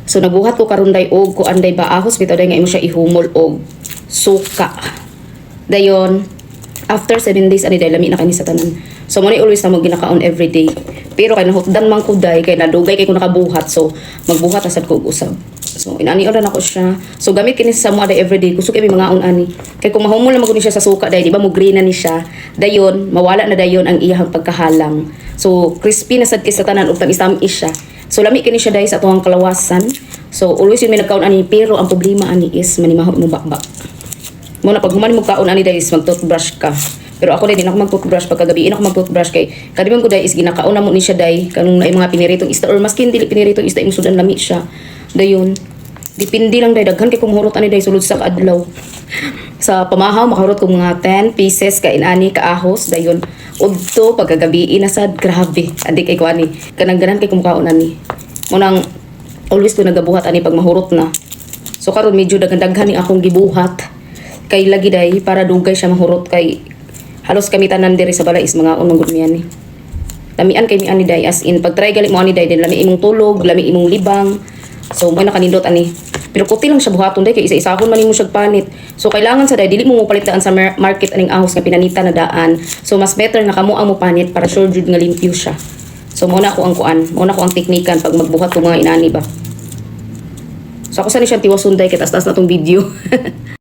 So nagbuhat ko karon day og kuan day ba, ahos bitaw day nga imo siya ihumol og suka. Dayon after 7 days ani day, lami na kani sa tanan. So mo ni always na mo ginakaon every day. Pero kay nahutdan man ko day, kay nadugay kay ko nakabuhat, so magbuhat na sad ko og usab. So inani ra nako siya. So gamit kini sa mo day every day. Kusog kay mangaon ani. Kay kung mahumol na magud ni siya sa suka day, di ba mo green na ni siya. Dayon mawala na dayon ang iyahang pagkahalang. So crispy na sad kay sa tanan ug tamis-tamis siya. So lami kini siya day sa atuang kalawasan. So always yun may nagkaon ani, pero ang problema ani is manimaho mo bakbak. Mo na pag human mo kaon ani day is mag-toothbrush ka. Pero ako day, di na ako mag-toothbrush pagkagabi. Ako mag-toothbrush kay kadiman ko day is ginakaon na mo ni siya day kanung na mga piniritong isda or maski dili piniritong isda, imong sudan, lami siya. Dayon depende lang day, daghan kay kung mahurot ani day sulod sa kaadlaw. Sa pamahaw makahurot ko mga 10 pieces ka inani kaahos, dayon udto pagkagabi na sad, grabe andi kay ko ani, kanang ganan kay kumukaon ani. Mo nang always ko nagabuhat ani pag mahurot na. So karon medyo daghan-daghan ni akong gibuhat kay lagi day para dugay siya mahurot, kay halos kami tanan diri sa balay is mga unong gud mi ani. Lamian kay mi ani day, as in pag try gali mo ani day, then lami imong tulog, lami imong libang. So mo nakanindot ani. Pero kuti lang siya buhaton day kay isa-isahon man nimo siya panit. So kailangan sa day dili mo mopalit daan sa market aning ahos nga pinanita na daan. So mas better nga kamo ang mopanit para sure jud nga limpyo siya. So mo na ako ang kuan, mo na ako ang teknikan pag magbuhat ko mga inani ba. So ako sa ni siya tiwason day kay taas-taas na tong video.